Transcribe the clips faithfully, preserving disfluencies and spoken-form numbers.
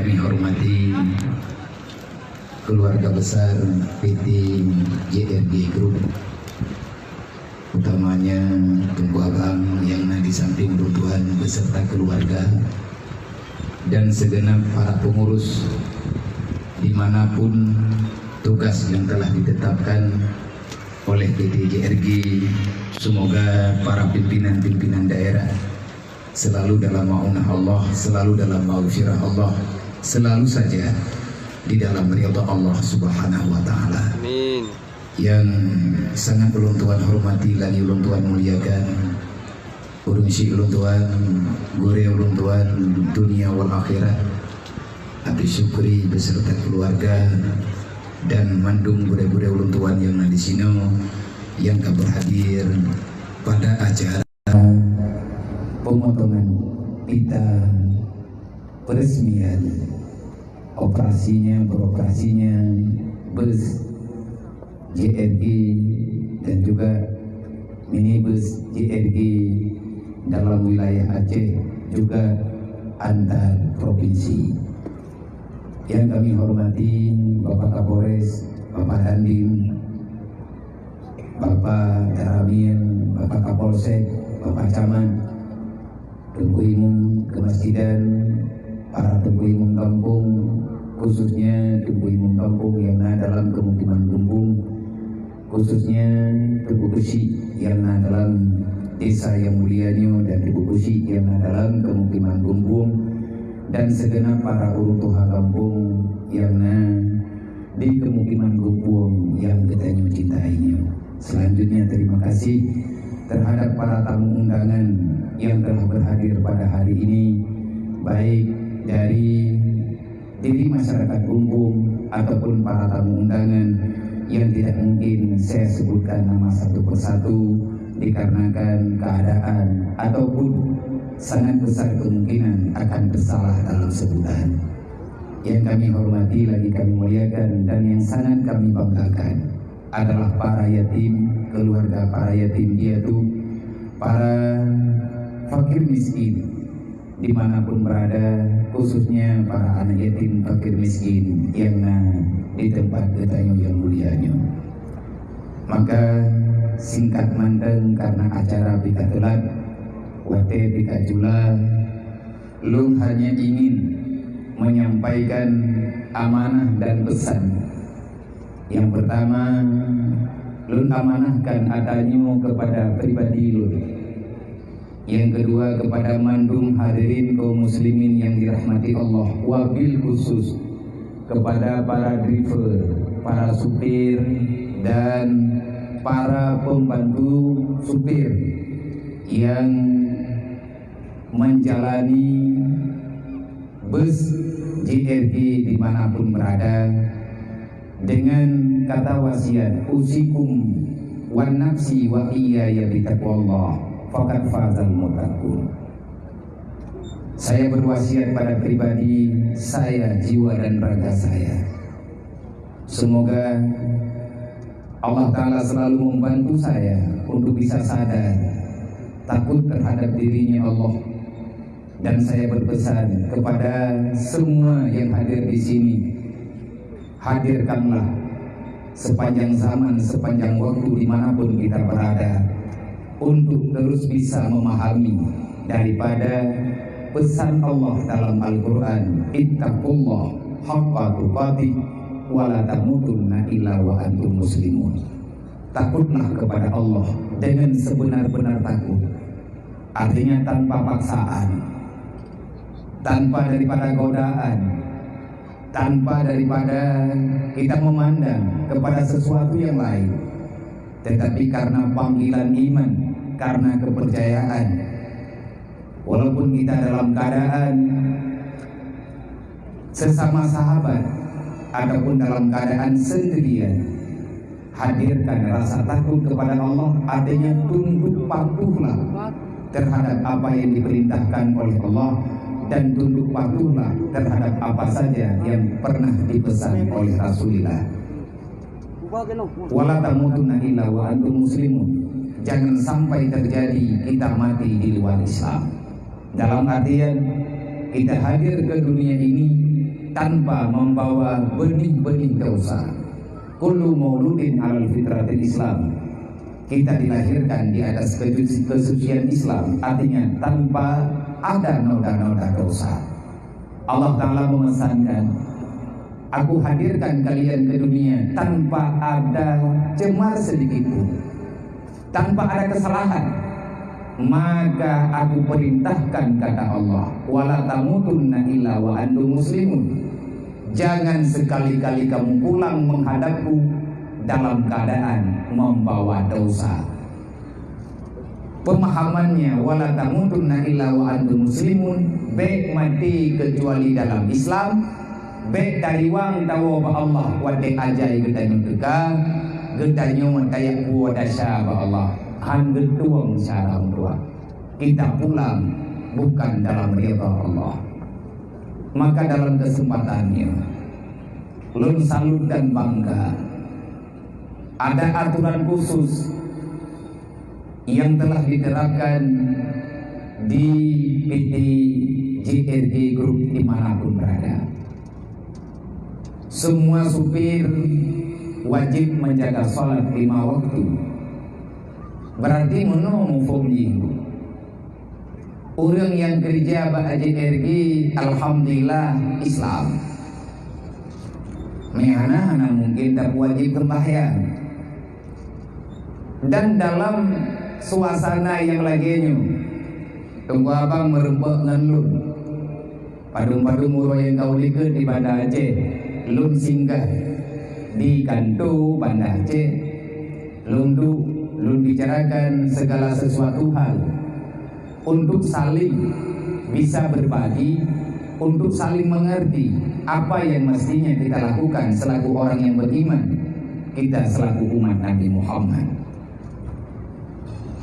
Kami hormati keluarga besar P T J R G Group, utamanya Teungku Abang yang na di samping ulôn tuan beserta keluarga, dan segenap para pengurus dimanapun tugas yang telah ditetapkan oleh P T J R G. Semoga para pimpinan-pimpinan daerah selalu dalam maunah Allah, selalu dalam maghfirah Allah, selalu saja di dalam ridha Allah Subhanahu wa Ta'ala. Amin. Yang sangat ulôn tuan hormati lagi ulôn tuan muliakan, ureuëng syik ulôn tuan, gurée ulôn tuan dunia wal akhirat, Abi Syukri beserta keluarga, dan mandum gurée-gurée ulôn tuan yang na di sinoe yang ka berhadir pada acara pemotongan pita peresmian operasinya, beroperasinya bus J R G dan juga minibus J R G dalam wilayah Aceh, juga antar provinsi. Yang kami hormati Bapak Kapolres, Bapak Dandim, Bapak Danramil, Bapak Kapolsek, Bapak Camat, Teungku Imum Kemasjidan, para Teungku Imum Gampông, khususnya Teungku Imum Gampông yang na dalam kemukiman Gumbung, khususnya Teungku Keuchik yang na dalam desa yang mulia nyoe dan Teungku Keuchik yang na dalam kemukiman Gumbung, dan segenap para ureuëng tuha gampông yang na di kemukiman Gumbung yang geutanyoe cintai nyoe. Selanjutnya, terima kasih terhadap para tamu undangan yang telah berhadir pada hari ini, baik dari diri masyarakat Gumbung ataupun para tamu undangan yang tidak mungkin saya sebutkan nama satu persatu dikarenakan keadaan ataupun sangat besar kemungkinan akan tersalah dalam sebutan. Yang kami hormati lagi kami muliakan dan yang sangat kami banggakan adalah para yatim, keluarga para yatim piatu, para fakir miskin dimanapun berada, khususnya para anak yatim fakir miskin yang na di tempat geutanyoe yang mulia nyoe. Maka singkat mantong karena acara pih ka teulat, watée pih ka jula, lôn hanya ingin menyampaikan amanah dan pesan. Yang pertama, lôn amanahkan ata nyoe kepada pribadi lôn. Yang kedua, kepada mandum hadirin kaum muslimin yang dirahmati Allah, wabil khusus kepada para driver, para supir, dan para pembantu supir yang menjalani bus J R G dimanapun berada, dengan kata wasiat, "Usikum wa nafsi wa iyaya bitaqwallah, faqad fazal muttaqun." Saya berwasiat pada pribadi saya, jiwa dan raga saya. Semoga Allah Ta'ala selalu membantu saya untuk bisa sadar, takut terhadap dirinya Allah. Dan saya berpesan kepada semua yang hadir di sini, hadirkanlah sepanjang zaman, sepanjang waktu dimanapun kita berada, untuk terus bisa memahami daripada pesan Allah dalam Al-Quran, "Ittaqullah haqqa tuqatih wa la tamutunna illa wa antum muslimun." Takutlah kepada Allah dengan sebenar-benar takut. Artinya tanpa paksaan, tanpa daripada godaan, tanpa daripada kita memandang kepada sesuatu yang lain, tetapi karena panggilan iman, karena kepercayaan, walaupun kita dalam keadaan sesama sahabat ataupun dalam keadaan sendirian, hadirkan rasa takut kepada Allah, artinya tunduk patuhlah terhadap apa yang diperintahkan oleh Allah dan tunduk patuhlah terhadap apa saja yang pernah dipesan oleh Rasulullah. "Wala tamutunna illa wa antum muslimun." Jangan sampai terjadi kita mati di luar Islam. Dalam artian, kita hadir ke dunia ini tanpa membawa benih-benih dosa. Kullu mauludin alal fitratil Islam. Kita dilahirkan di atas kesuci-, kesucian Islam, artinya tanpa ada noda-noda dosa. Allah Ta'ala memesankan, "Aku hadirkan kalian ke dunia tanpa ada cemar sedikit pun, tanpa ada kesalahan." Maka Aku perintahkan, kata Allah, "Wala tamutunna illa wa antum muslimun." Jangan sekali-kali kamu pulang menghadap-Ku dalam keadaan membawa dosa. Pemahamannya, "Wala tamutunna illa wa antum muslimun," bék maté kecuali dalam Islam, bék tariwang tawoe bak Allah watée ajai geutanyoe teuka, geutanyoe tajak puwoe desya bak Allah, han geutueng syara meutuah. Kita pulang bukan dalam ridha Allah. Maka dalam kesempatan nyoe, lôn salut dan bangga, ada aturan khusus yang telah diterapkan di P T J R G Group dimanapun berada. Semua supir wajib menjaga salat lima waktu. Berarti meunoe muphom jih. Ureuëng nyang keureuja bak J R G, alhamdulillah, Islam. Meuhana hana mungkin tapeuwajéb seumbahyang. Dan dalam suasana nyang lagée nyoe, Teungku Abang meureumpok ngon lôn. Padum-padum uroe nyang ka u likot di Banda Aceh, lôn singgah di kantô Banda Aceh. Lôn duek, lôn bicarakan segala sesuatu hal untuk saling bisa berbagi, untuk saling mengerti apa yang mestinya kita lakukan selaku orang yang beriman, kita selaku umat Nabi Muhammad.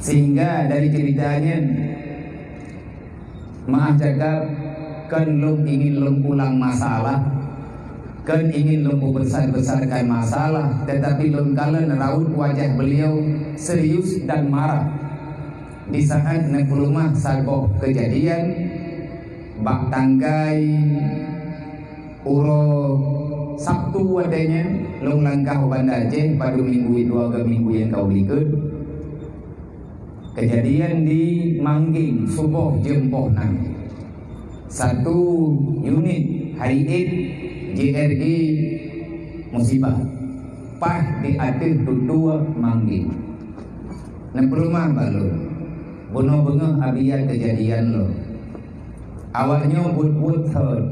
Sehingga dari cerita nyan, maaf cakap, kon lôn ingin lôn ulang masalah, kon ingin lôn peubeusar-beusarkan masalah, tetapi lôn kalon raut wajah beliau serius dan marah di saat neupeuleumah saboh kejadian bak tanggai uroe Sabtu watée nyan, lôn langkah u Banda Aceh padum minggu, dua minggu nyang ka u likot. Kejadian di Manggeng, suboh jeuem poh nam. Satu unit Hi-Ace J R G musibah, paih di ateueh tutue Manggeng. Neupeuleumah bak lôn, bunoe beungoh abiat kejadian lôn. Awaknyoe buet-buet thot.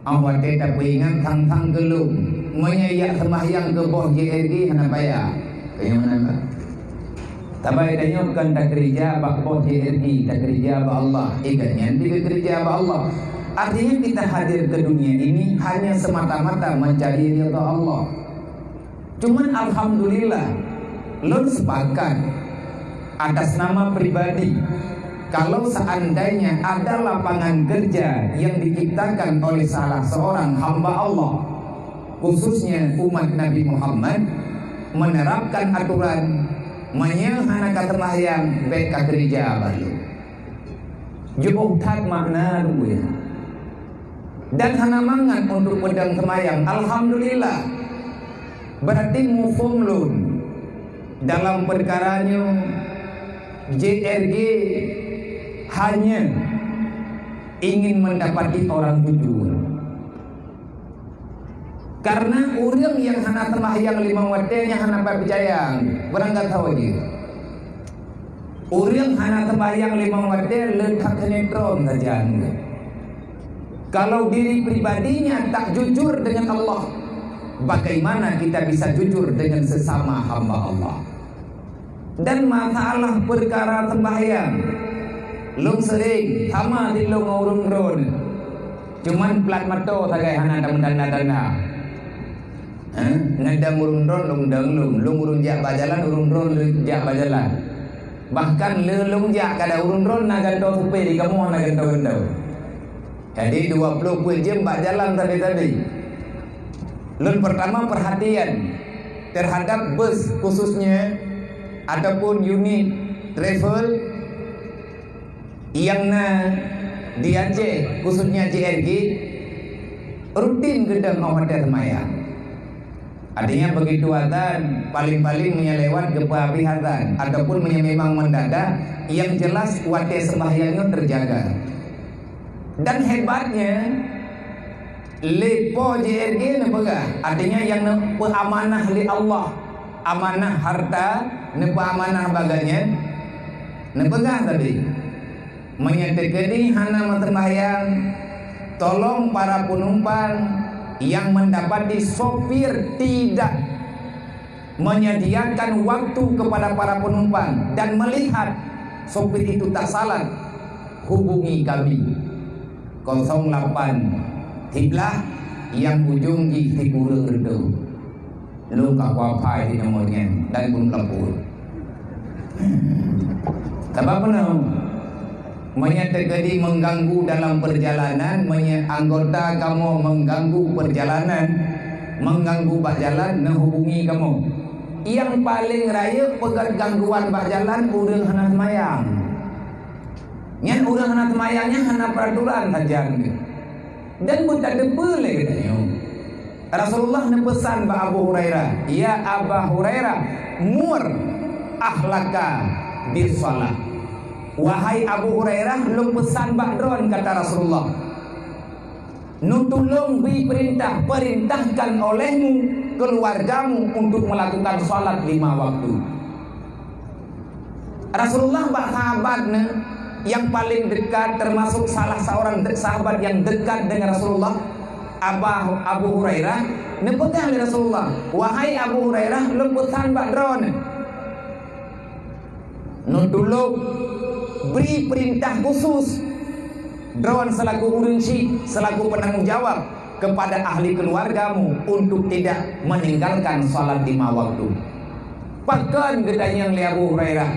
Óh watée tapeuingat thang-thang keu lôn, meunyoe jak seumbahyang keu boh J R G hana payah. Keu nyang meunan, Pak? Sabai tanyoe kon takeureuja bak boh J R G, takeureuja bak Allah. Eh, gobnyan pih geukeureuja bak Allah. Artinya, kita hadir ke dunia ini hanya semata-mata mencari ridha Allah. Cuman alhamdulillah, lôn sepakat atas nama pribadi, kalau seandainya ada lapangan kerja yang diciptakan oleh salah seorang hamba Allah, khususnya umat Nabi Muhammad, menerapkan aturan, meunyoe hana ka seumbahyang, bék ka keureuja bak lôn. Jiôh that makna lôn. Dan hana mangat untuk peudong seumayang. Alhamdulillah. Berarti muphom lôn dalam peukara nyoe, J R G hanya ingin mendapati orang jujur. Karena ureuëng nyang hana seumbahyang limong watée nyan hana payah peucaya, barangkasoe jih. Ureuëng hana seumbahyang limong watée le that sinetron sajan. Kalau diri pribadinya tak jujur dengan Allah, bagaimana kita bisa jujur dengan sesama hamba Allah? Dan masalah peukara seumbahyang, lôn seuring sama dilôn ngon ureuëng droeneuh. Cuman plat mata sagai hana tameutanda-tanda. Hah? Ngon ureuëng droeneuh lôn dong lôn, lôn ureuëng jak bak jalan, ureuëng droeneuh jak bak jalan. Bahkan le lôn jak kada ureuëng droeneuh na gantoe supée di kamoe na gantoe-gantoe. Jadi dua ploh peuet jeuem bak jalan tadi-tadi. Lôn pertama perhatian terhadap bus khususnya ataupun unit travel yang na di Aceh, khususnya J R G, Rutin geudong óh watée seumayang. Artinya, begitu azan, paling-paling meunyoe lewat geupeuhabéh azan, ataupun meunyoe memang mendadak, yang jelas watée sembahyang nyoe terjaga. Dan hebatnya, lé Po J R G neupeugah, artinya nyang neupeuamanah lé Allah, amanah harta, neupeuamanah bak gobnyan, neupeugah tadi, meunyoe teukeudi hana meuseumbahyang, tolong para penumpang yang mendapati sopir tidak menyediakan waktu kepada para penumpang dan melihat sopir itu tak salat, hubungi kami, kosong lapan Kiblah, yang ujong jih di Kureueng Reutôh. Lôn ka kuapai di nomor nyan dan lôn lapor. Sabab peue? Meunyoe teukeudi mengganggu dalam perjalanan, meunyoe anggota kamoe mengganggu perjalanan, mengganggu bak jalan, neuhubungi kamoe. Nyang paleng rayeuk peugét gangguan bak jalan, ureuëng hana seumayang. Nyan ureuëng hana seumayang nyan hana peraturan sajan. Dan beutateupeue lé geutanyoe. Rasulullah neupeusan bak Abu Hurairah, "Ya Aba Hurairah, mur ahlaka bis-shalah." "Wahai Abu Hurairah, lôn peusan bak droen," kata Rasulullah, "neutulông bri peurintah, perintahkan olehmu keluargamu untuk melakukan salat lima waktu." Rasulullah bak sahabat neu yang paling dekat, termasuk salah seorang de-, sahabat yang dekat dengan Rasulullah, Aba-, Abu Hurairah, neupeugah lé Rasulullah, "Wahai Abu Hurairah, lôn peusan bak droeneuh, neutulông bri peurintah khusus droen selaku ureuëng syiek, selaku penanggung jawab kepada ahli keluargamu untuk tidak meninggalkan salat lima waktu." Pakon geutanyong lé Abu Hurairah,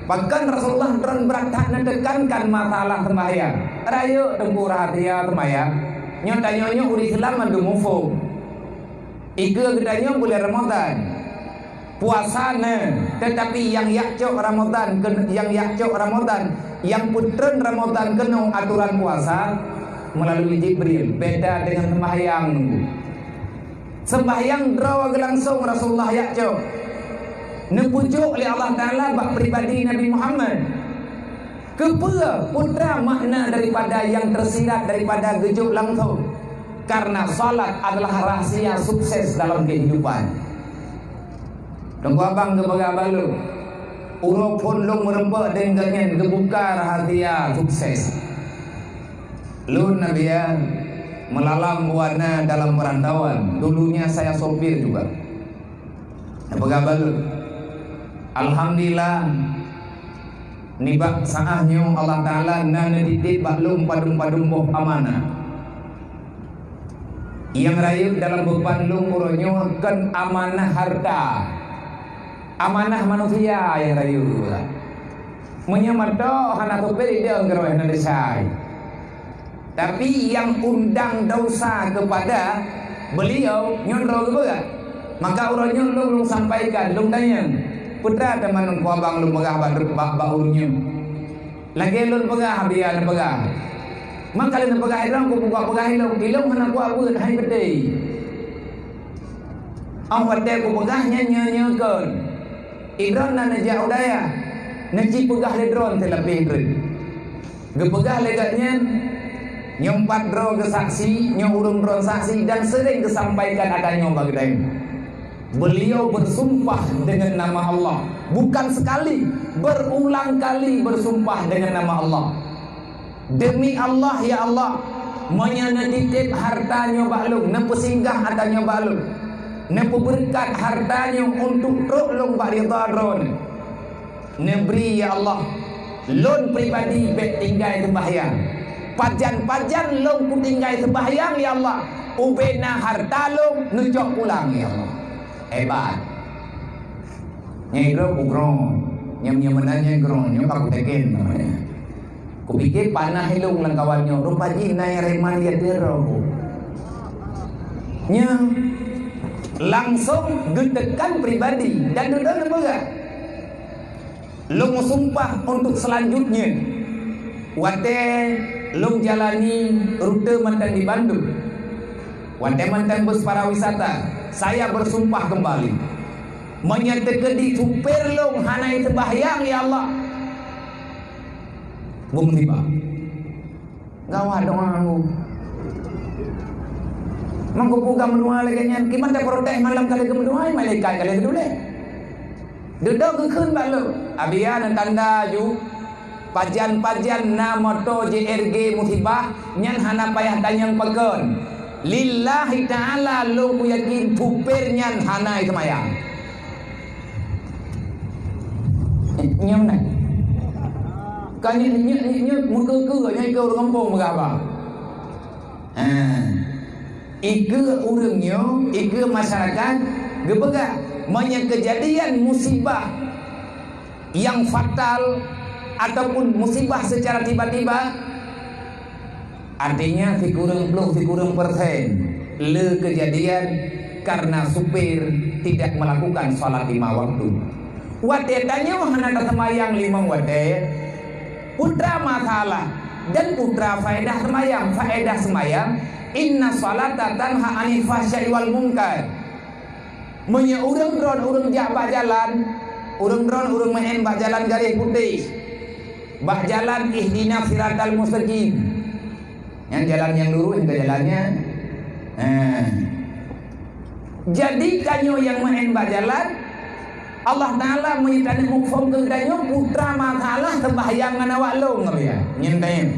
pakon Rasulullah droen brat that neutekankan masalah sembahyang? Rayeuk teungku rahsia sembahyang. Nyoe tanyoe nyoe ureuëng Islam mandum muphom. Ikeue geutanyoe bulan Ramadhan. Puasa neu, tetapi nyang jak cok Ramadhan, nyang jak cok Ramadhan, nyang peutreun Ramadhan keunoe aturan puasa melalui Jibril, beda dengan sembahyang. Sembahyang droe geulangsong Rasulullah jak cok. Neupeujok lé Allah Taala bak pribadi Nabi Muhammad. Keupeue? Peue makna daripada nyang teusirat daripada geujok langsong? Karena salat adalah rahsia sukses dalam kehidupan. Teungku abang geupeugah bak lôn, uroe phon lôn meureumpok deungon geubuka rahsia sukses. Lôn Nabian meulalang buana dalam perantauan. Dulunya saya sopir juga. Peugah bak lôn, alhamdulillah, nibak saát nyoe Allah Taala na neutitip bak lôn padum-padum boh amanah. Nyang rayeuk dalam beupan lôn uroe nyoe kon amanah harta, amanah manusia nyang rayeuk. Meunyoe meutoe hana teupeue idong keureuh hana desai. Tapi nyang undang dosa kepada beliau nyoe droe geupeugah. Maka uroe nyoe lôn, lôn sampaikan, lôn tanyong, peue teuma ngon abang lôn peugah bak, bak, bak ureuëng nyoe. Lagée lôn peugah, biya neupeugah. Maka lôn peugah ilong, kupeugah peugah ilong, ilong hana kuabeuet hai beutôi. Óh watée kupeugah nyan nyoe nyoe kon. Idroen na neujak u dayah, neuci peugah lé droen teulapéh treuk. Geupeugah lé gobnyan, nyoe pat droe geusaksi, nyoe ureuëng droen saksi dan sering geusampaikan akan nyoe bak geutanyoe. Beliau bersumpah dengan nama Allah, bukan sekali, berulang kali bersumpah dengan nama Allah. Demi Allah, ya Allah, meunyoe neutitip harta nyoe bak lôn, neupeusinggah ata nyoe bak lôn, neupeubeureukat harta nyoe untuk trok lôn bak ridha Droeneuh. Neubri, ya Allah, lôn pribadi bék tinggai seumbahyang. Pajan-pajan lôn kutinggai seumbahyang, ya Allah, ubena harta lôn neucok pulang, ya Allah. Hebat. Nyai droe kugroe, nyang, nyang meunan nyang groe, nyoe ka kuteken namanya. Kupike panah ilong lam kawan nyoe, rupa jih na nyang reman ya teuroe ku. Nyang langsung geutekan pribadi dan dudoe neupeugah, "Lôn meusumpah untuk selanjutnya, watée lôn jalani rute mantong di Bandung, Watée mantong bus pariwisata, saya bersumpah kembali, meunyoe teukeudi supir lôn hana jiseumbahyang, ya Allah, beumusibah. Gawat doa aku. Mangko peugah meudoa lagée nyan, kiban taprotes malam kali keumeudoa, malaikat kali keudulée. Dudoe geukheun bak lôn, "Abiya na tanda ju, pajan-pajan na moto J R G musibah, nyan hana payah tanyong pakon. Lillahi ta'ala lôn kuyakin supir nyan hana jiseumayang." Nyoe na. Ka nyoe, nyoe, nyoe, nyoe meukeue-keue, nyoe ikeue ureuëng gampông peugah haba. Ha. Ikeue ureuëng nyoe, ikeue masyarakat geupeugah, meunyoe keujadian musibah nyang fatal ataupun musibah secara tiba-tiba, artinya sikureueng ploh sikureueng persen le keujadian karena supir tidak melakukan salat lima waktu. Watée tanyoe hana taseumayang limong watée, peue teuma masalah dan peue teuma faedah seumayang? Faedah seumayang, "Inna salata tanha 'anil fahsya'i wal munkar." Meunyoe ureuëng droen ureuëng jak bak jalan, ureuëng droen ureuëng meu'én bak jalan garéh putéh, bak jalan ihdinas siratal mustaqim, nyan jalan nyang lurus, bukan jalan nyan. Ha. Jadi tanyoe nyang meu'én bak jalan, Allah Taala meunyoe taneuk muphom keu tanyoe, peue teuma masalah seumbahyang ngon awak lôn, ngon dia. Nyan tanyoe.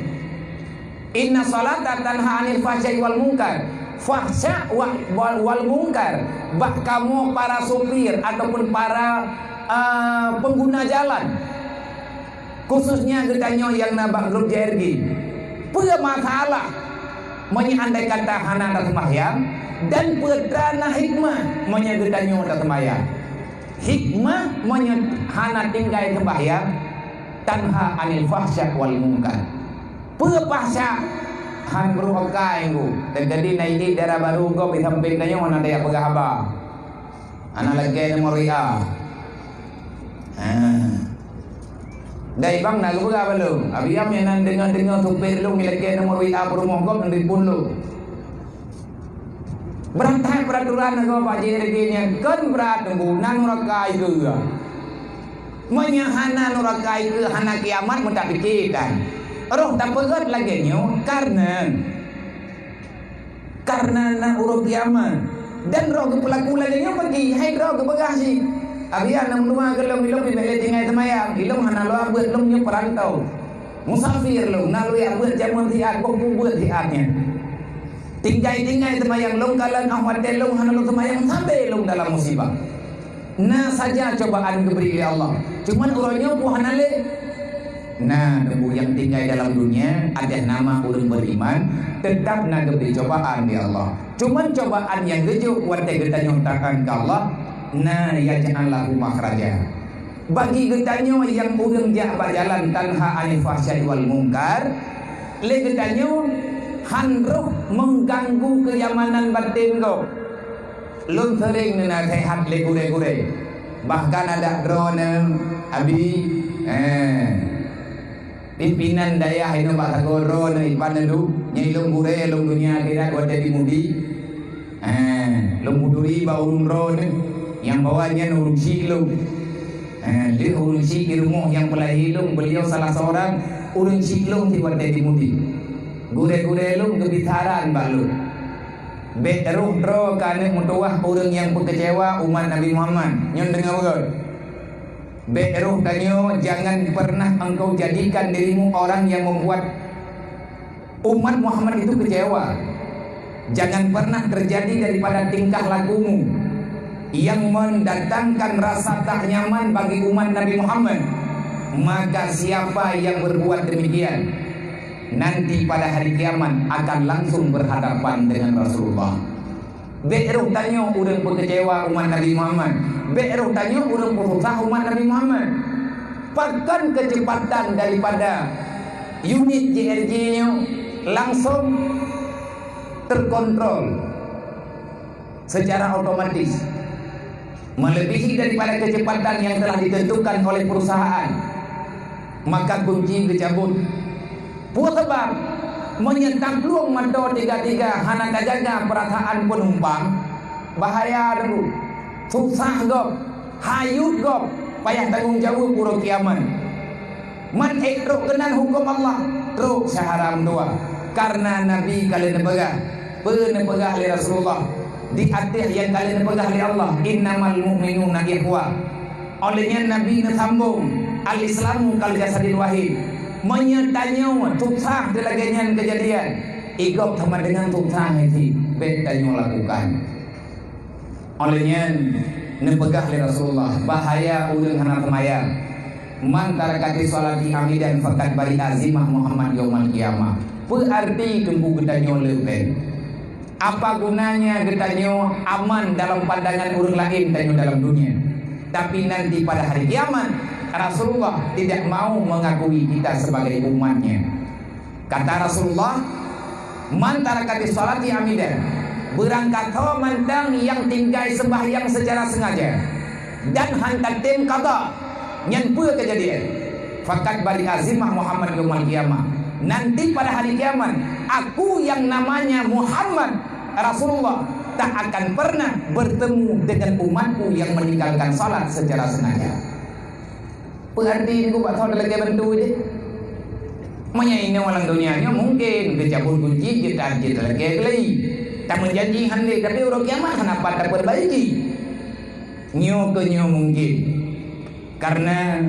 "Inna salata tanha 'anil fahsya'i wal munkar." Fahsya wa, wal, wal munkar, bak kamoe para supir ataupun para, eh, pengguna jalan. Khususnya geutanyoe nyang na bak grup J R G. Peue masalah meunyoe andai kata hana taseumayang, dan peue teuma hikmah meunyoe geutanyoe taseumayang? Hikmah meunyoe hana tinggai seumbahyang, tanha 'anil fahsya wal munkar. Peue fahsya? Han brôk okai ngu. Teukeudi na idéh dara barô gob di sampéng tanyoe hana tajak peugah haba. Hana lakée nomor W A. Ha. Dai bang na geupeugah bak lôn. Abiya meunan deungoe-deungoe supir lôn ilakée nomor W A peurumoh gob, neutelepon lôn. Brat that peuraturan nanggroe bak J R G nyan, kon brat teungku, na nuraka ikeue. Meunyoe hana nuraka ikeue, hana kiamat, meutak pike kan. Roh tapeugét lagée nyoe kareuna, kareuna na uroe kiamat. Dan roh geupeulaku lagée nyoe bagi, hai droe geupeugah cit. Abiya na meudoa keu lôn, ilôn pih bék lé tinggai seumayang, ilôn hana lôn beuet, lôn nyoe peurantau. Musafir lôn, na lôn jak beuet jameun siat, boh peubeuet siat nyan. Tinggai-tinggai seumayang lôn, kalon óh watée lôn hana lôn seumayang, sabe lôn dalam musibah. Na saja cobaan geubri lé Allah, cuman uroe nyoe peue hana lé. Na teungku nyang tinggai dalam dunia ateueh nama ureuëng beriman, teutap na geubri cobaan lé Allah. Cuman cobaan nyang geujok watée geutanyoe taat keu Allah, na yaj'al lahu makhraja. Bagi geutanyoe nyang ureuëng jak bak jalan tanha 'anil fahsya'i wal munkar, lé geutanyoe han roh mengganggu kenyamanan batin gob. Lôn seuréng neunaseuhat lé gurée-gurée, bahkan adak droeneuh, Abi, eh, pimpinan dayah inoe bak sagoe droeneuh iban neudu, nyang ilôn gurée lôn dunia akhirat watée di Mudi. Eh, lôn peuturi bak ureuëng droeneuh, nyang bahwa nyan ureuëng syik lôn. Eh, lheueh ureuëng syik di rumoh nyang peulahé lôn, beuliau salah seurang ureuëng syik lôn di watée di Mudi. Gurée-gurée lôn geubisaran bak lôn. Bék roh droe keu aneuëk meutuwah ureuëng nyang peukeucewa umat Nabi Muhammad. Nyoe deungoe beugét. Bék roh tanyoe, jangan pernah engkau jadikan dirimu orang yang membuat umat Muhammad itu kecewa. Jangan pernah terjadi daripada tingkah lakumu yang mendatangkan rasa tak nyaman bagi umat Nabi Muhammad. Maka siapa yang berbuat demikian, nanti pada hari kiamat akan langsung berhadapan dengan Rasulullah. Bék roh tanyoe ureuëng peukeucewa umat Nabi Muhammad. Bék roh tanyoe ureuëng peususah umat Nabi Muhammad. Pakon keuceupatan daripada unit J R J nyoe langsung terkontrol secara otomatis, melebihi daripada kecepatan yang telah ditentukan oleh perusahaan, maka kunci geucabut. Peue sabab? Meunyoe taplueng mata tiga-tiga hana tajaga peurasaan peunumpang, bahaya teungku. Susah gob, hayut gob, payah tanggong jaweueb uroe kiamat. Man ék trok keunan huköm Allah, trok syahara meutuah. Kareuna Nabi ka lheueh neupeugah, peue neupeugah lé Rasulullah di ateueh nyang ka lheueh neupeugah lé Allah, "Innamal mu'minuna ikhwah." Óh lheueh nyan Nabi neusambong, "Al-Islamu kal jasadil wahid." Meunyoe tanyoe susah teulagée nyan keujadian, igob sama deungon susah nyan cit, bék tanyoe lakukan. Óh lheueh nyan neupeugah lé Rasulullah, bahaya ureuëng hana seumayang. "Man tarakatis sholati amidan faqad bari'a zimmah Muhammad yaumal qiyamah." Peue arti teungku geutanyoe leubeh? Apa gunanya geutanyoe aman dalam pandangan ureuëng laén tanyoe dalam dunia, tapi nanti pada hari kiamat Rasulullah tidak mau mengakui kita sebagai umatnya. Kata Rasulullah, "Man tarakatis sholati amidan," beurangkasoe mantong nyang tinggai sembahyang secara sengaja dan han tatem qadha, nyan peue keujadian? "Faqad bari'a zimmah Muhammad yaumal qiyamah." Nanti pada hari kiamat, aku yang namanya Muhammad Rasulullah tak akan pernah bertemu dengan umatku yang meninggalkan salat secara sengaja. Peue arti nyoe bak thon lagée bantu jih? Meunyoe inoe lam donya nyoe mungken geucabut kunci jeuet that jeuet lagée keulai. Tameujanji han lé, tapi uroe kiamat hana pat tapeurbaiki. Nyoe keuh nyoe mungken. Karena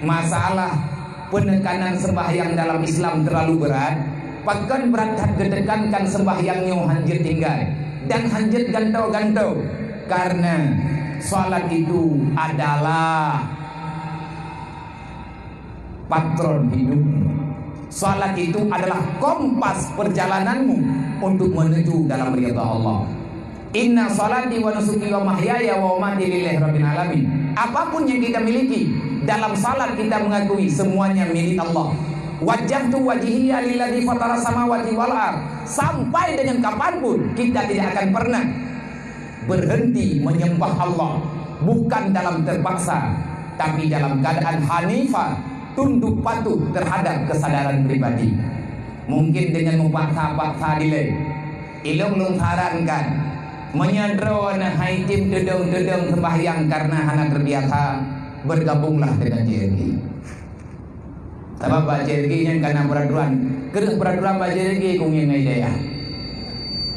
masalah penekanan sembahyang dalam Islam terlalu berat, pakon brat that geutekankan sembahyang nyoe han jeuet tinggai dan han jeuet gantoe-gantoe. Karena salat itu adalah patron hidupmu. Salat itu adalah kompas perjalananmu untuk menuju dalam ridha Allah. "Inna salati wa nusuki wa mahyaya wa mamati lillahi rabbil alamin." Apapun yang kita miliki dalam salat, kita mengakui semuanya milik Allah. "Wajjahtu wajhiya lilladzi fatara samawati wal ard." Sampai dengan kapanpun, kita tidak akan pernah berhenti menyembah Allah, bukan dalam terpaksa, tapi dalam keadaan hanifah, tunduk patuh terhadap kesadaran pribadi. Mungkin dengan meupaksa-paksa dilée, ilong lôn sarankan, meunyoe droeneuh hai tem teudong-teudong sembahyang karena hana terbiasa, bergabunglah dengan J R G. Sabab bak J R G nyan ka na peuraturan. Kreueh peuraturan bak J R G keu ngieng dayah.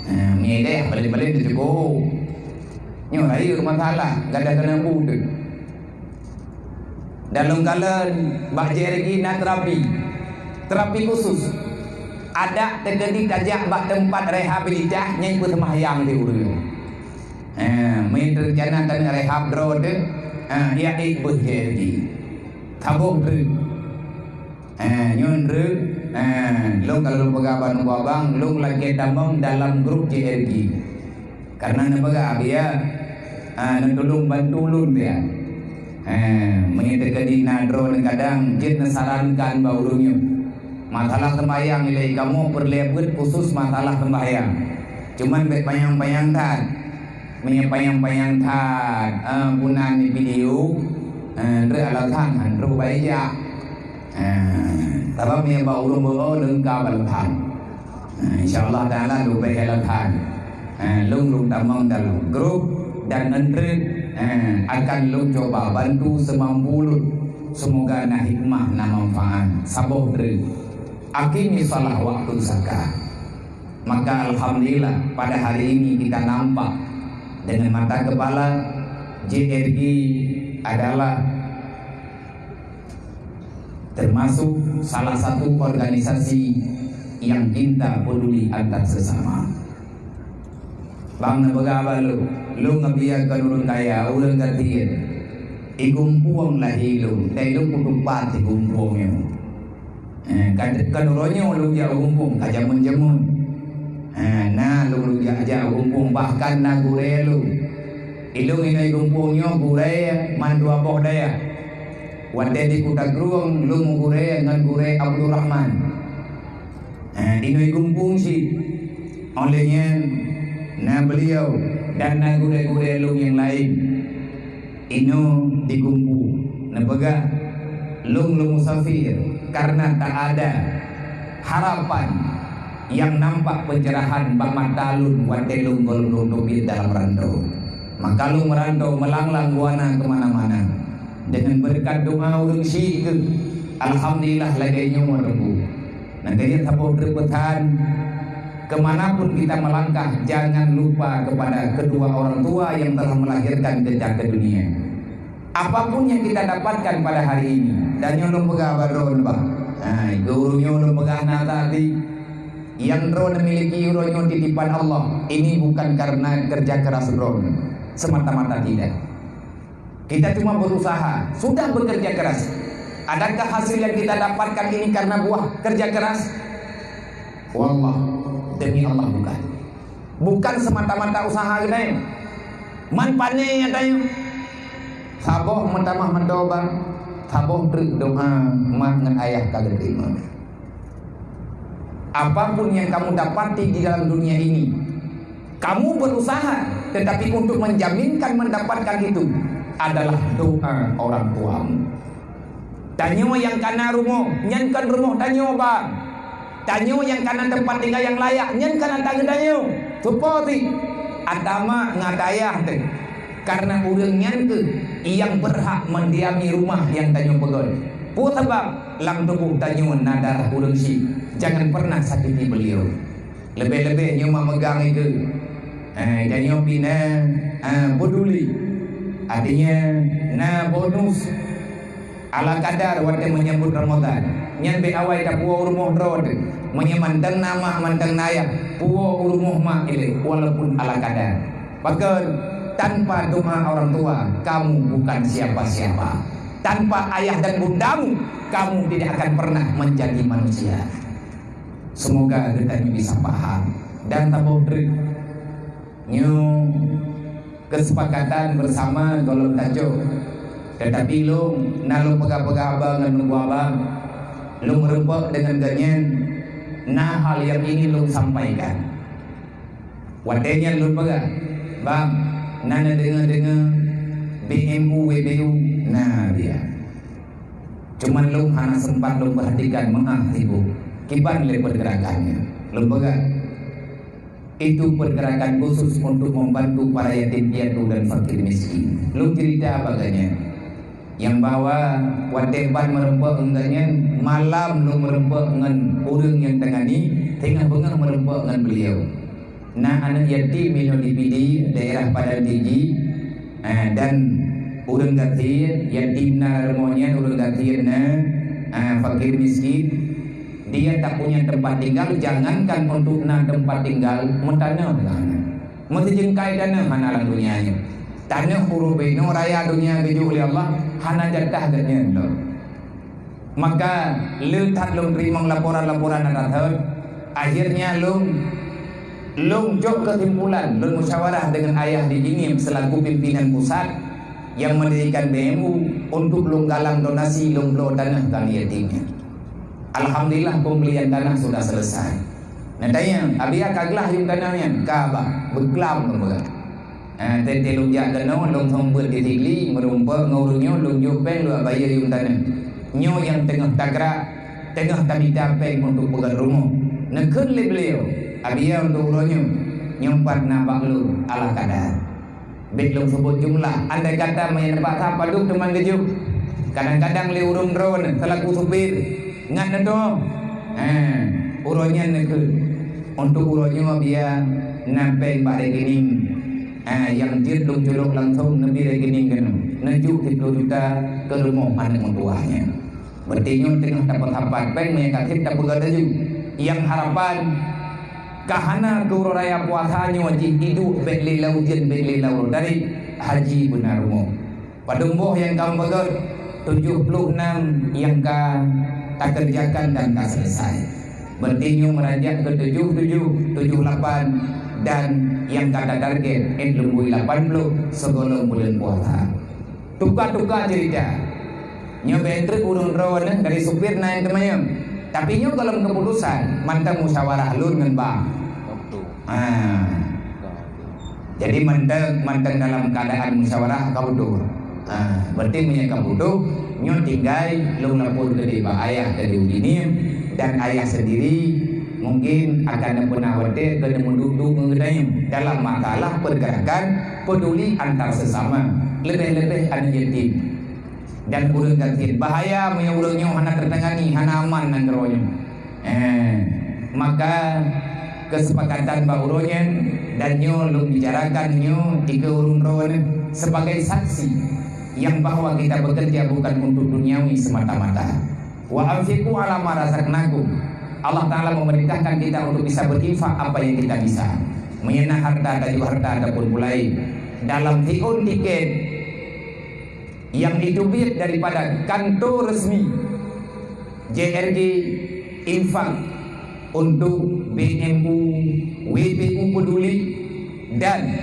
Ha, ngieng dayah paléng-paléng teucukôp. Nyoe rayeuk masalah, gadah keuneuk bu teuh. Dan lôn kalon bak J R G na terapi. Terapi khusus. Adak teukeudi tajak bak teumpat rehabilitas nyang peuseumahyang di ureuëng. Ha, meurencana keuneuk rehab droe teuh, ha, yak ék beuh J R G. Saboh treuk. Eh, nyoe treuk, eh, lôn ka lôn peugah bak nanggroe abang, lôn lakée tamong dalam grup J R G. Karena neupeugah, "Biya, eh, neutulông bantu lôn, biya." Eh, meunyoe teukeudi na droeneuh kadang jeuet neusarankan bak ureuëng nyoe. Masalah sembahyang ilée kamoe peureulée beuet khusus masalah sembahyang. Cuman bék panyang-panyang that. Meunyoe panyang-panyang that, eh, guna ni video, eh, nreuek alasan, han trok bak ijak. Eh, sabab meunyoe bak ureuëng beuo leungkab alasan. Eh, insya Allah Taala leubeh alasan. Eh, lôn lôn tamong dalam grup dan ntrek, eh, akan lôn cuba bantu seumampu lôn. Semoga na hikmah, na manfaat. Saboh treuk. Aqimi shalah waktu zakat. Maka alhamdulillah pada hari ini kita nampak dengan mata kepala J R G adalah termasuk salah satu organisasi yang cinta peduli antar sesama. Bang neupeugah bak lôn, lôn ngon biya kon ureuëng kaya, ureuëng gasien. Igumpueng lahé lôn, tai lôn kutupat igumpueng nyoe. Eh, ka, ka uroe nyoe lôn jak gumpueng, ka jameun-jameun. Eh, na lôn, lôn jak, jak gumpueng, bahkan na gurée lôn. Ilôn inong gumpueng nyoe gurée mandua boh dayah. Watée di Kuta Krueng, lôn meugurée ngon gurée Abdul Rahman. Eh, inong gumpueng cit. Óh lheueh nyan, na beliau dan na gurée-gurée lôn nyang laén. Inoe di Gumpu neupeugah, lôn lôn musafir karena tak ada harapan nyang nampak pencerahan bak mata lôn watée lôn gohlom lôn teubiet dalam rantô. Maka lôn meurantô meulanglang buana keu mana-mana. Deungon beureukat doa ureuëng syiek keuh, alhamdulillah lagée nyoe teupeu. Nyang keuneuk saboh treuk peusan, keumanapun kita melangkah, jangan lupa kepada kedua orang tua yang telah melahirkan kita ke dunia. Apapun yang kita dapatkan pada hari ini, dan nyoe lôn peugah bak droeneuh bah. Ha, keu ureuëng nyoe lôn peugah na tadi, yang droeneuh miliki uroe nyoe titipan Allah. Ini bukan karena kerja keras droeneuh semata-mata, tidak. Kita cuma berusaha, sudah bekerja keras. Adakah hasil yang kita dapatkan ini karena buah kerja keras? Wallah, demi Allah bukan. Bukan semata-mata usaha geutanyoe. Man pané geutanyoe. Saboh meutamah meudoa, saboh treuk doa mak ngon ayah ka geuteurimong. Apapun yang kamu dapati di dalam dunia ini, kamu berusaha, tetapi untuk menjaminkan mendapatkan itu adalah doa orang tuamu. Tanyoe nyang kana rumoh, nyan kon rumoh tanyoe, bang. Tanyoe nyang kana teumpat tinggai nyang layak, nyan kon ata geutanyoe. Seupôt cit, ata mak ngon ata ayah teuh. Karena ureuëng nyan keuh nyang berhak mendiami rumah nyang tanyoe peugöt. Peue sabab? Lam tuboh tanyoe na darah ureuëng syiek. Jangan pernah sakiti beliau. Leubeh-leubeh nyoe mak meugang itu. Eh, tanyoe pih na, eh, peduli. Artinya, na bonus. Ala kadar watée menyambut Ramadan. Nyan bék awai tapuwoe u rumoh droe teuh. Meunyoe mantong na mak, mantong na ayah, puwoe u rumoh mak ilée, walaupun ala kadar. Pakon? Tanpa doa orang tua, kamu bukan siapa-siapa. Tanpa ayah dan bundamu, kamu tidak akan pernah menjadi manusia. Semoga geutanyoe bisa paham dan taboh treuk. Nyoe keuseupakat bersama gohlom tacok. Teutapi lôn na lôn peugah-peugah haba ngon Teungku Abang. Lôn meurumpok deungon geuhnyan, na hal nyang ingin lôn sampaikan. Watée nyan lôn peugah, "Bang, na neudeungoe-deungoe B M U, W B U, na dia." Cuman lôn hana sempat lôn perhatikan, meu'ah sibuk. Kiban lé pergerakan nyan. Lôn peugah, itu pergerakan khusus untuk membantu para yatim piatu dan fakir miskin. Lôn cerita bak geuhnyan. Nyang bahwa watée ban meurumpok ngon geuhnyan, malam lôn meurumpok ngon ureuëng nyang teungani, teungoh beungoh meurumpok ngon beliau. Na aneuëk yatim inoe di Pidie, daerah Padang Tinggi, eh, dan ureuëng gasien, yatim na rumoh nyan, ureuëng gasien na, eh, fakir miskin. Dia tak punya tempat tinggal, jangankan untuk na tempat tinggal, meutanoh hana. Meusijeungkai tanoh hana lam donya nyoe. Tanoh uroe binoe raya donya geujok lé Allah, hana jatah geuhnyan lom. Maka, le that lôn teurimong laporan-laporan atas thon, akhirnya lôn, lôn cok keusimpulan, lôn musyawarah deungon ayah di Inim selaku pimpinan pusat nyang meundirikan B M U untuk lôn galang donasi lôn bloe tanoh keu yatim nyan. Alhamdulillah, pembelian tanah sudah selesai. Neutanyong, "Abiya ka glah yuem tanoh nyan?" "Ka, Bah, beuklam lôn peugah." Ah, teuntée lôn jak keunoe, lôn seumeubeuet di Sigli, meurumpok ngon ureuëng nyoe, lôn jok péng, lôn bayeue yuem tanoh. Nyoe nyang teungoh tagrak, teungoh tamita péng untuk peugöt rumoh. Neukheun lé beliau, "Abiya untuk uroe nyoe, nyoe pat na bak lôn ala kadar." Bék lôn seubut jumlah, andai kata meunyoe neupaksa padub teuma geujok. Kadang-kadang lé ureuëng droeneuh selaku supir, ngat neutoe. Ha, uroe nyan neukheun, "Untuk uroe nyoe, Abiya, na péng bak rekening." Ha, nyang jeuet lôn culok langsong neubi rekening keunoe. Neujok siplôh juta keu rumoh aneuëk meutuwah nyan. Berarti nyoe teungoh tapeusapat péng meunyoe ka sép tapeugah laju. Nyang harapan ka hana keu uroe raya puasa nyoe jih iduek bék lé lam ujeuen, bék lé lam uroe tarék, haji beuna rumoh. Padub boh nyang ka meupeugöt, tujoh ploh nam nyang ka takeureujakan dan ka seuleusoe. Berarti nyoe meuranjak keu tujoh tujoh, tujoh lapan, dan nyang ka tatarget ét leumbui lapan ploh sigohlom buleuen puasa. Tuka-tuka cerita. Nyoe bèk treuk ureueng droeneuh dari supir na nyang teumanyong. Tapi nyoe gohlom keuputusan mantong musyawarah lôn ngon bang. Ha. Jadi mantong, mantong dalam keadaan musyawarah ka butuh. Ha, berarti meunyoe ka butuh, nyoe tinggai lôn lapor keudéh bak ayah keudéh u Jeunieb dan ayah sendiri Mungkin akan peuna watée keuneuk meuduek-duek ngon geutanyoe dalam masalah pergerakan peduli antar sesama, leubeh-leubeh aneuk yatim. Dan ureuëng gasien, bahaya meunyoe ureuëng nyoe hana teutangani, hana aman nanggroe nyoe. Eh, maka kesepakatan bak uroe nyan dan nyoe lôn bicarakan nyoe dikeue ureuëng droeneuh sebagai saksi yang bahwa kita bekerja bukan untuk duniawi semata-mata. Wa anfiqu ala ma razaqnakum. Allah Ta'ala memerintahkan kita untuk bisa berinfak apa yang kita bisa. Meunyoe na harta, tajok harta ataupun pulai. Dalam tiun tiket yang diterbit daripada kantor resmi J R G, infak untuk B M U, W P U Peduli, dan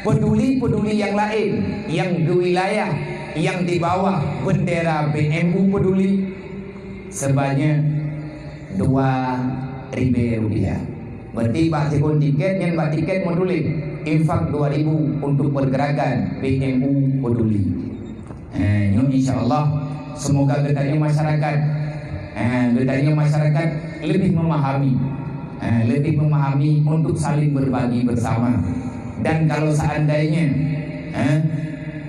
peduli-peduli yang lain yang di wilayah yang di bawah bendera B M U Peduli sebanyak dua ribu rupiah. Berarti bak tiun tiket nyan, bak tiket meutuléh infak dua ribu untuk pergerakan B M U Peduli. Eh, nyoe insya Allah, semoga geutanyoe masyarakat, eh, geutanyoe masyarakat lebih memahami, eh, lebih memahami untuk saling berbagi bersama. Dan kalau seandainya, eh,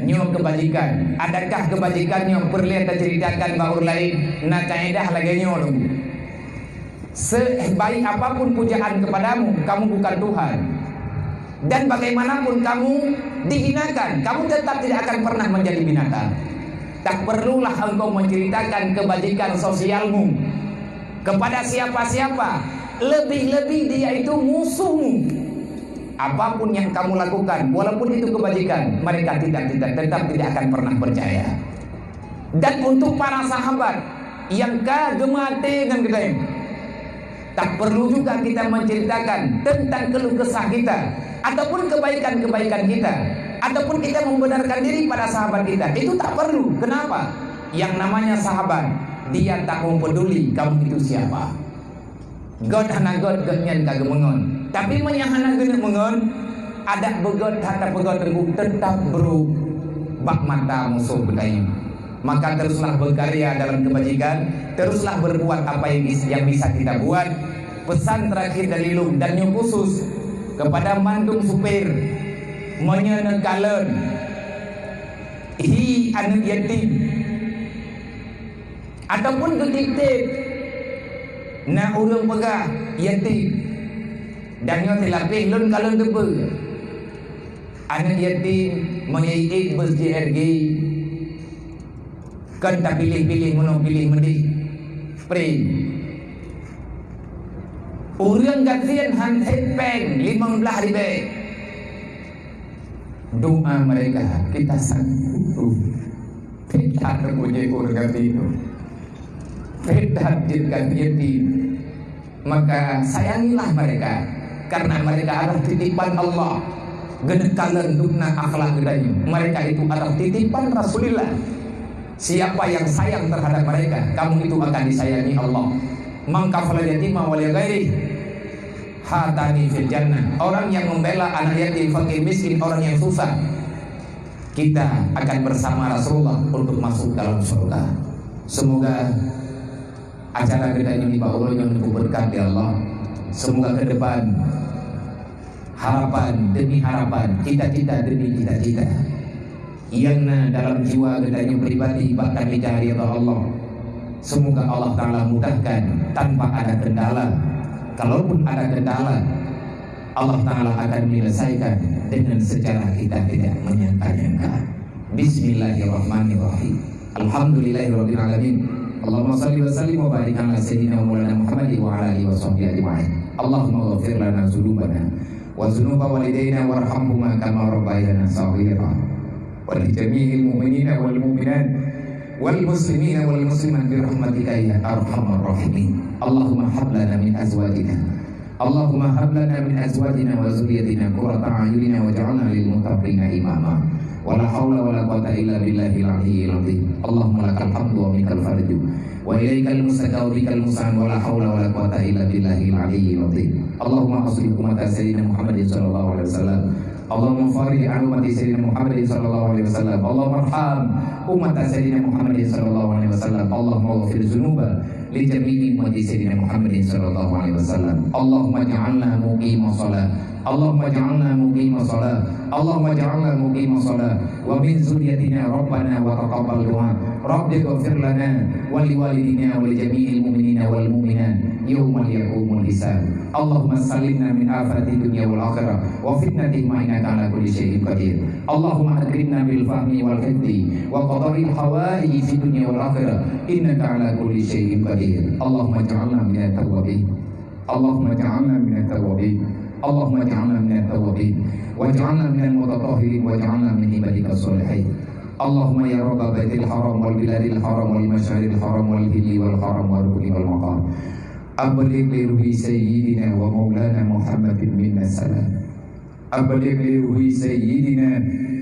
nyoe kebajikan, adakah kebajikan nyoe peureulée taceritakan bak ureuëng laén? Na kaedah lagée nyoe, Teungku. Sebaik apapun pujaan kepadamu, kamu bukan Tuhan. Dan bagaimanapun kamu dihinakan, kamu tetap tidak akan pernah menjadi binatang. Tak perlulah engkau menceritakan kebajikan sosialmu kepada siapa-siapa, lebih-lebih dia itu musuhmu. Apapun yang kamu lakukan, walaupun itu kebajikan, mereka tidak, tidak, tetap tidak akan pernah percaya. Dan untuk para sahabat yang ka geumaté ngon geutanyoe, tak perlu juga kita menceritakan tentang keluh kesah kita ataupun kebaikan-kebaikan kita, ataupun kita membenarkan diri pada sahabat kita. Itu tak perlu. Kenapa? Yang namanya sahabat, dia tak mempeduli kamu itu siapa. Göt hana göt, göt nyan ka geumeungon. Tapi meunyo hana geuneuk meungon, adak beugöt that tapeugöt, Teungku, tetap brôk bak mata musoh geutanyoe. Maka teruslah berkarya dalam kebajikan, teruslah berbuat apa yang bis-, yang bisa kita buat. Pesan terakhir dari lôn dan nyoe khusus kepada mandum supir, meunyo neukalon hi aneuk yatim, ataupun geutitip, na ureuëng peugah yatim. Dan nyoe silapeh lôn kalon teupeue. Aneuk yatim meunyoe iék bus J R G, kon tapiléh-piléh meunoe piléh meudéh, prem. Ureuëng gasien han sép péng limong blaih ribée. Doa mereka kita sanggup. Pét that teupuji ureuëng gaki tu. Pét that jeuet gaki yatim. Maka sayangilah mereka, karena mereka adalah titipan Allah. Geuneuk kalon dum na akhlak geutanyoe. Mereka itu adalah titipan Rasulullah. Siapa yang sayang terhadap mereka, kamu itu akan disayangi Allah. Man kafala yatima wa li ghairihi hatani fil jannah. Orang yang membela anak yatim, fakir miskin, orang yang susah, kita akan bersama Rasulullah untuk masuk dalam surga. Semoga acara kita ini bak uroe nyoe neupeubeureukah lé Allah. Semoga ke depan harapan demi harapan, cita-cita demi cita-cita yang na dalam jiwa geutanyoe pribadi bak tamita ridha Allah. Semoga Allah Ta'ala mudahkan tanpa ada kendala. Kalaupun ada kendala, Allah Ta'ala akan menyelesaikan dengan secara kita tidak menyangka-nyangka. Bismillahirrahmanirrahim. Alhamdulillahirabbil alamin. Allahumma shalli wa sallim wa barik ala sayyidina wa maulana Muhammad wa ala alihi wa sahbihi ajma'in. Allahumma ghfir lana dzunubana wa dzunuba walidaina warhamhuma kama rabbayana shaghira. Wa li jami'il mu'minina wal mu'minat wal muslimina wal muslimat bi rahmatika ya arhamar rahimin. Allahumma hab lana min azwajina Allahumma hab lana min azwajina wa dzurriyyatina qurrata a'yunina waj'alna lil muttaqina imama. Wala haula wala quwwata illa billahil aliyyil azim. Allahumma lakal hamdu wa minkal farju. Wa ilaikal mustaka wa bikal musta'an, wala haula wala quwwata illa billahil aliyyil azim. Allahumma aslih ummata sayyidina Muhammadin sallallahu alaihi wasallam. Allahumma farij an ummati sayyidina Muhammadin sallallahu alaihi wasallam. Allahumma arham ummata sayyidina Muhammadin sallallahu alaihi wasallam. Allahumma ghfir dzunuba لجميع أمة سيدنا محمد صلى الله عليه وسلم. اللهم اجعلنا مقيم الصلاة. اللهم اجعلنا مقيم الصلاة. اللهم اجعلنا مقيم الصلاة. ومن ذريتنا ربنا وتقبل دعاء. رب اغفر لنا ولوالدينا ولجميع المؤمنين والمؤمنات يوم يقوم الحساب. اللهم سلمنا من آفات الدنيا والآخرة وفتنتهما إنك على كل شيء قدير. اللهم أكرمنا بالفهم والحفظ وقضاء الحوائج في الدنيا والآخرة إنك على كل شيء قدير. اللهم اجعلنا من التوابين. اللهم اجعلنا من التوابين. اللهم اجعلنا من التوابين. واجعلنا من المتطهرين واجعلنا من عبادك الصالحين. اللهم يا رب بيت الحرام والبلاد الحرام والمشعر الحرام والحل والحرم والركن والمقام. أبلغ لروح سيدنا ومولانا محمد منا السلام. أبلغ لروح سيدنا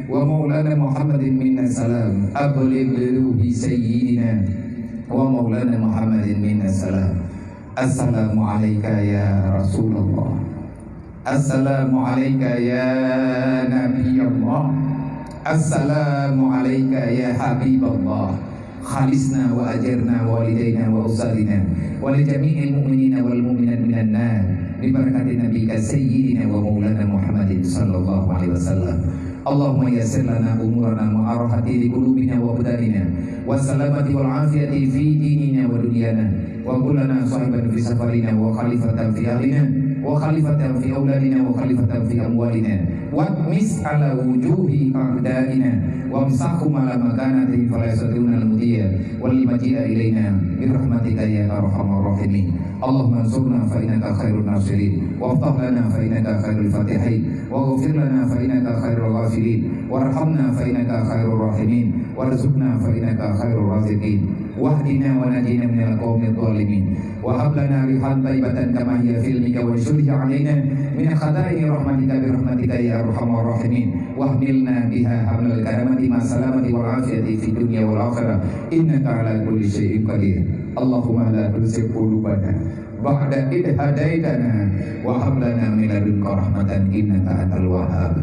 ومولانا محمد منا السلام. أبلغ لروح سيدنا ومولانا محمد منا السلام. السلام عليك يا رسول الله. السلام عليك يا نبي الله. السلام عليك يا حبيب الله. خلصنا وأجرنا ووالدينا وأسرنا ولجميع المؤمنين والمؤمنات من النار ببركة نبيك سيدنا ومولانا محمد صلى الله عليه وسلم. اللهم يسر لنا أمورنا مع راحة لقلوبنا وأبداننا والسلامة والعافية في ديننا ودنيانا. وكن لنا صاحبا في سفرنا وخليفة في أهلنا وخليفة في أولادنا وخليفة في أموالنا. واطمس على وجوه أعدائنا وامسحهم على مكانتهم فلا يستطيعون المضي والمجيء إلينا برحمتك يا أرحم الراحمين. اللهم انصرنا فإنك خير الناصرين وافتح لنا فإنك خير الفاتحين واغفر لنا فإنك خير الغافرين وارحمنا فإنك خير الراحمين وارزقنا فإنك خير الرازقين. واهدنا ونجنا من القوم الظالمين. وهب لنا ريحا طيبة كما هي في علمك وانشرها علينا من خزائن رحمتك برحمتك يا أرحم الراحمين. واحملنا بها حمل الكرامة مع السلامة والعافية في الدنيا والآخرة إنك على كل شيء قدير. اللهم لا تزغ قلوبنا بعد إذ هديتنا وهب لنا من لدنك رحمة إنك أنت الوهاب.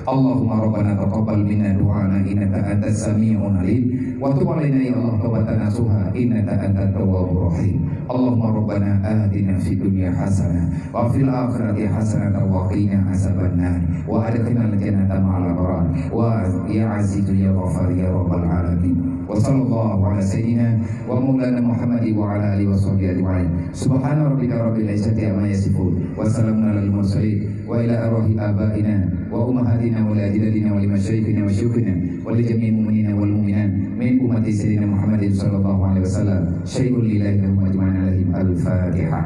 اللهم ربنا تقبل منا دعاءنا إنك أنت السميع العليم وتب علينا يا الله توبة نصوحا إنك أنت التواب الرحيم. اللهم ربنا آتنا في الدنيا حسنة وفي الآخرة حسنة وقنا عذاب النار وأدخلنا الجنة مع الأبرار. ويا عزيز يا غفار يا رب العالمين. وصلى الله على سيدنا ومولانا محمد وعلى آله وصحبه أجمعين. سبحان ربك رب العزة عما يصفون. وسلام على المرسلين. وإلى أرواح آبائنا وأمهاتنا ولأجدادنا ولمشايخنا وشيوخنا ولجميع المؤمنين والمؤمنات من أمة سيدنا محمد صلى الله عليه وسلم. شيء لله لهم أجمعين عليهم الفاتحة.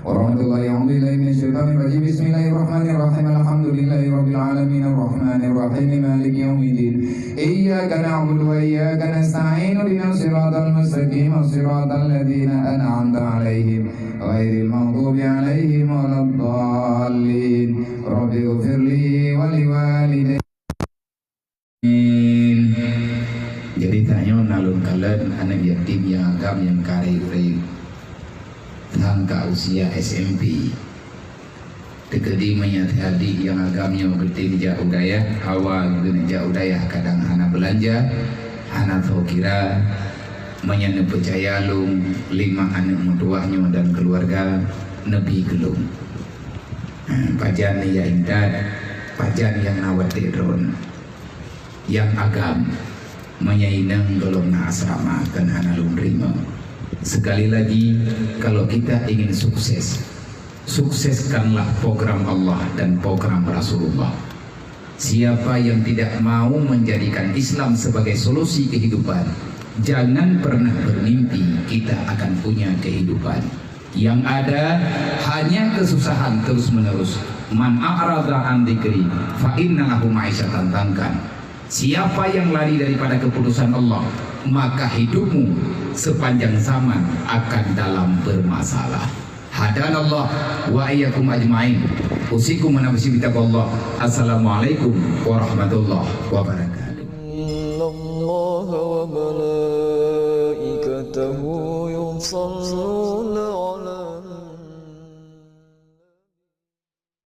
ورحمة الله. أعوذ بالله من الشيطان الرجيم. بسم الله الرحمن الرحيم. الحمد لله رب العالمين. الرحمن الرحيم. مالك يوم الدين. إياك نعبد وإياك نستعين. اهدنا الصراط المستقيم. صراط الذين أنعمت عليهم. غير المغضوب عليهم ولا الضالين. رب اغفر لي ولوالدي. Amin. Jadi tanyoe na lôn kalon aneuk yatim nyang agam nyang karek ureueng. Tang ka usia S M P. Teukeudi meunyoe teuhadi nyang agam nyoe geutem jak u dayah, hawa geuneuk jak u dayah kadang hana beulanja, hana tho kira, meunyoe neupeucaya lôn lima aneuk meutuwah nyoe dan keuluwarga neubi keu lôn. Pajan ya intat, pajan nyang na watée droen. Nyang agam, meunyoe inong gohlom na asrama kon hana lôn rimong. Sekali lagi, kalau kita ingin sukses, sukseskanlah program Allah dan program Rasulullah. Siapa yang tidak mau menjadikan Islam sebagai solusi kehidupan, jangan pernah bermimpi kita akan punya kehidupan. Yang ada hanya kesusahan terus-menerus. Man a'rada an dzikri fa inna lahu ma'isyatan dhankan. Siapa yang lari daripada keputusan Allah, maka hidupmu sepanjang zaman akan dalam bermasalah. Hadanallah wa iyyakum ajma'in. Usikum wa nafsi bitaqwallah. Assalamualaikum warahmatullahi wabarakatuh. إن الله وملائكته يصلون